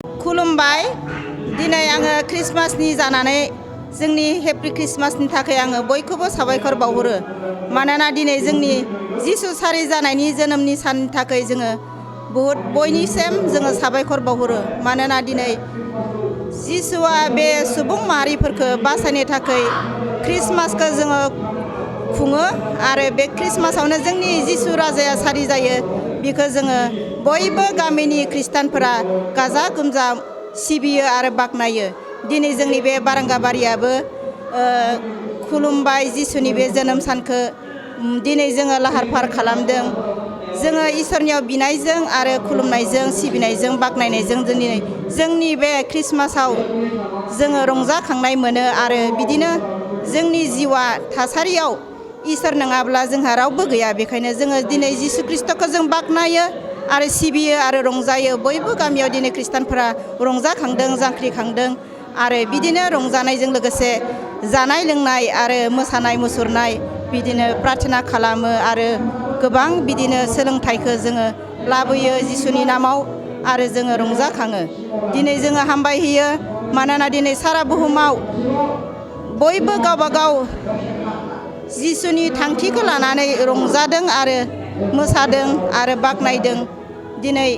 खुलुमबाय दिनै आङो क्रिसमासनि जानानै जोंनि हेपि क्रिसमासनि थाखाय आङो बयखौबो साबायखर बावहरो मानोना दिनै जोंनि जिसु सारि जानायनि जोनोमनि साननि थाखाय जोङो बहुत बयनिसिम जोङो साबायखर बावहरो मानोना दिनै जिसुआ बे सुबुं माहारिफोरखौ बासायनो थाखाय क्रिसमासखौ जोङो खुङो आरो बे क्रिसमासावनो जोंनि जिसु राजाया सारि जायो बेखौ जोङो बयबो गामिनि खृष्टानफोरा गाजा गोमजा सिबियो आरो बाख्नायो दिनै जोंनि बे बारांगाबारियाबो खुलुमबाय जिसुनि बे जोनोम सानखौ दिनै जोङो लाहार फाहार खालामदों जोङो इसोरनियाव बिनायजों आरो खुलुमनायजों सिबिनायजों बाख्नायनायजों दिनै जोंनि बे क्रिसमासाव जोङो रंजाखांनाय मोनो आरो बिदिनो जोंनि जिउआ थासारियाव इसोर नङाब्ला जोंहा रावबो गैया बेखायनो जोङो दिनै जिसु ख्रिस्ट'खौ जों बाख्नायो आरो सिबियो आरो रंजायो बयबो गामियाव दिनै खृष्टानफोरा रंजाखांदों जांख्रिखांदों आरो बिदिनो रंजानायजों लोगोसे जानाय लोंनाय आरो मोसानाय मुसुरनाय बिदिनो प्रार्थना खालामो आरो गोबां बिदिनो सोलोंथाइखौ जोङो लाबोयो जिसुनि नामाव आरो जोङो रंजाखाङो दिनै जोङो हामबायहोयो मानोना दिनै सारा बुहुमाव बयबो गावबा गाव जिसुनि थांखिखौ लानानै रंजादों आरो मोसादों आरो बाख्नायदों दिनै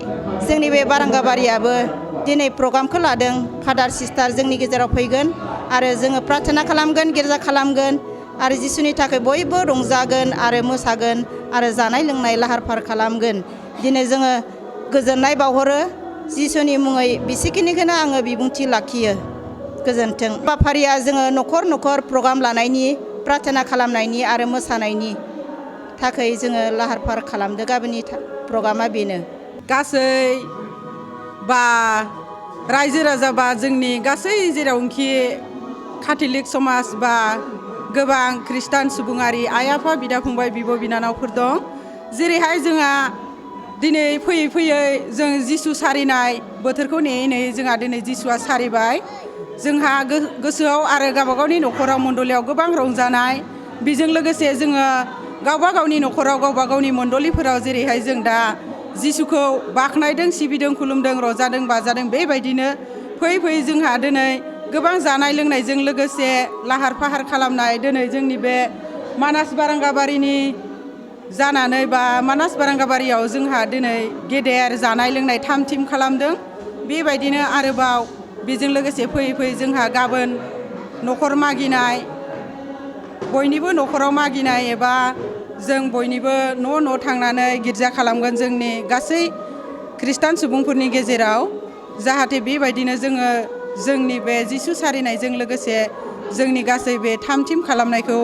जोंनि बे बारांगाबारियाबो दिनै प्रग्रामखौ लादों फादार सिस्टार जोंनि गेजेराव फैगोन आरो जोङो प्रार्थना खालामगोन गिर्जा खालामगोन आरो जिसुनि थाखाय बयबो रंजागोन आरो मोसागोन आरो जानाय लोंनाय लाहार फाहार खालामगोन दिनै जोङो गोजोननाय बावहरो जिसुनि मुङै बिसेखिनिखौनो आङो बिबुंथि लाखियो गोजोन्थों हाबाफारिया जोङो न'खर न'खर प्रग्राम लानायनि प्रार्थना खालामनायनि आरो मोसानायनि थाखाय जोङो लाहार फाहार खालामदों गाबोननि प्रग्रामा बेनो गासै बा रायजो राजा बा जोंनि गासै जेरावखि काथलिक समाज बा गोबां खृष्टान सुबुङारि आइ आफा बिदा फंबाय बिब' बिनानावफोर दं जेरैहाय जोंहा दिनै फैयै फैयै जों जिसु सारिनाय बोथोरखौ नेयै नेयै जोंहा दिनै जिसुआ सारिबाय जोंहा गोसोआव आरो गावबागावनि न'खराव मण्डलियाव गोबां रंजानाय बेजों लोगोसे जोङो गावबा गावनि न'खराव गावबा गावनि मण्डलिफोराव जेरैहाय जों दा जिसुखौ बाख्नायदों सिबिदों खुलुमदों रंजादों बाजादों बेबायदिनो फैयै फैयै जोंहा दिनै गोबां जानाय लोंनायजों लोगोसे लाहार फाहार खालामनाय दिनै जोंनि बे मानास बारांगाबारिनि जानानै बा मानास बारांगाबारियाव जोंहा दिनै गेदेर जानाय लोंनाय थाम थिम खालामदों बेबायदिनो आरोबाव बेजों लोगोसे फैयै फैयै जोंहा गाबोन न'खर मागिनाय बयनिबो न'खराव मागिनाय एबा जों बयनिबो न' न' थांनानै गिर्जा खालामगोन जोंनि गासै खृष्टान सुबुंफोरनि गेजेराव जाहाथे बेबायदिनो जोङो जोंनि बे जिसु सारिनायजों लोगोसे जोंनि गासै बे थाम थिम खालामनायखौ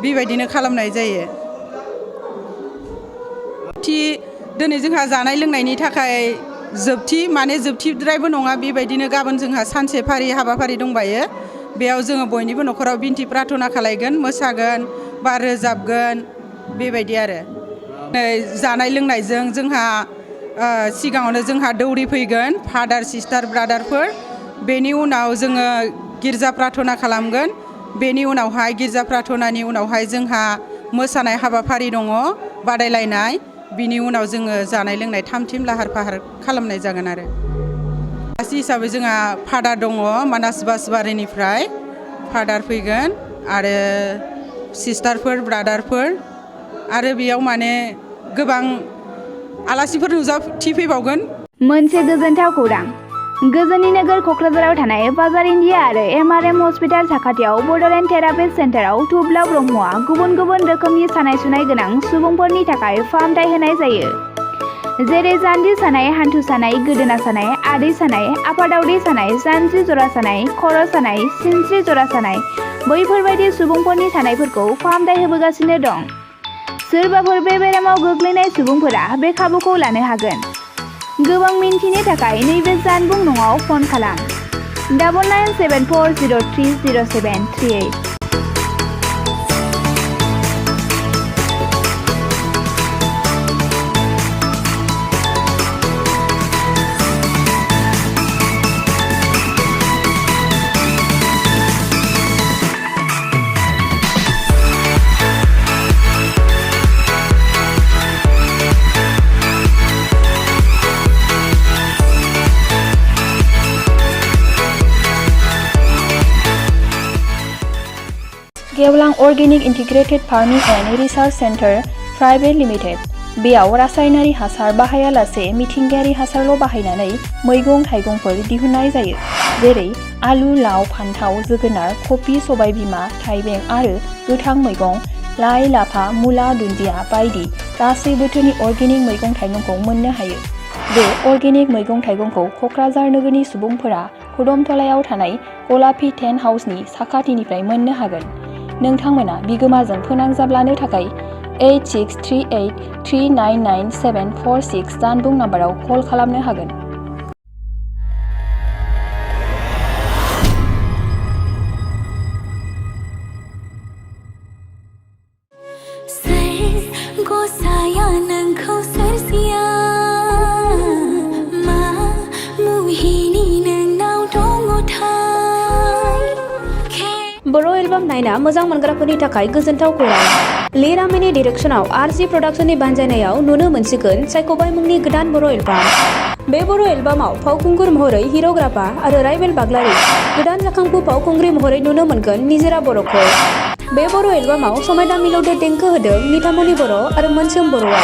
बेबायदिनो खालामनाय जायो दिनै जोंहा जानाय लोंनायनि थाखाय जोबथिद्रायबो नङा बेबायदिनो गाबोन जोंहा सानसे फारि हाबाफारि दंबायो बेयाव जोङो बयनिबो न'खराव बिन्थि प्रार्थना खालायगोन मोसागोन बा रोजाबगोन बेबायदि आरो जानाय लोंनायजों जोंहा सिगाङावनो जोंहा दौरि फैगोन फादार सिस्टार ब्रादारफोर बेनि उनाव जोङो गिर्जा प्रार्थना खालामगोन बेनि उनावहाय गिर्जा प्रार्थनानि उनावहाय जोंहा मोसानाय हाबाफारि दङ बादायलायनाय बिनि उनाव जोङो जानाय लोंनाय थाम थिम लाहार फाहार खालामनाय जागोन आरो गासै हिसाबै जोंहा फादार दङ मानास बासबारिनिफ्राय फादार फैगोन आरो सिस्टारफोर ब्रादारफोर आरो बेयाव माने गोबां आलासिफोर नुजाथिफैबावगोन मोनसे गोजोनथाव खौरां गोजोननि नोगोर क'क्राझाराव थानाय बाजार इन्डिया आरो एमआरएम हस्पिटाल साखाथियाव बड'लेण्ड थेरापिस्ट सेन्टाराव थुब्ला ब्रह्मआ गुबुन गुबुन रोखोमनि सानाय सुनाय गोनां सुबुंफोरनि थाखाय फाहामथाय होनाय जायो जेरै जान्जि सानाय हान्थु सानाय गोदोना सानाय आदै सानाय आफादावदै सानाय जानजि जरा सानाय खर' सानाय सिनस्रि जरा सानाय बैफोरबायदि सुबुंफोरनि सानायफोरखौ फाहामथाय होबोगासिनो दं सोरबाफोर बे बेरामाव गोग्लैनाय सुबुंफोरा बे खाबुखौ लानो हागोन गोबां मिन्थिनो थाखाय नैबे जानबुं नङाव फन खालाम 9974030738 गेवलां organic integrated farming and research centre private limited. बेयाव रासायनारि हासार बाहायालासे मिथिंगायारि हासारल' बाहायनानै मैगं थाइगंफोर दिहुननाय जायो। जेरै आलु, लाव, फान्थाव, जोगोनार, कफि, सबायबिमा, थाइबें आरो गोथां मैगं, लाइ, लाफा, मुला, दुन्दिया बायदि गासै बोथोरनि अर्गेनिक मैगं थाइगंखौ मोननो हायो। बे अर्गेनिक मैगं थाइगंखौ क'क्राझार नोगोरनि सुबुंफोरा कदमतलायाव थानाय गलापी टेन्ट हाउसनि साखाथिनिफ्राय मोननो हागोन। नोंथांमोना बिगोमाजों फोनांजाब लानो थाखाय 8638399746 जानबुं नाम्बाराव कल खालामनो हागोन। बर' एलबाम नायना मोजां मोनग्राफोरनि थाखाय गोजोनथाव खौरां। लिरामिनि डिरेक्शनाव आरजि प्रडाक्शननि बानजायनायाव नुनो मोनसिगोन सायख'बाय मुंनि गोदान बर' एलबाम। बे बर' एलबामाव फावखुंगुर महरै हिर'ग्राफा आरो राइबेल बाग्लारि, गोदान जाखांफु फावखुंग्रि महरै नुनो मोनगोन निजोरा बर'खौ। बे बर' एलबामाव समायना मिलौदो देंखो होदों निथामनि बर' आरो मोनसोम बर'आ।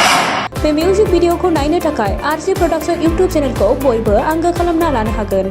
बे मिउजिक भिडिअ'खौ नायनो थाखाय आरजि प्रडाक्शन इउटुब चेनेलखौ बयबो आंगो खालामना लानो हागोन।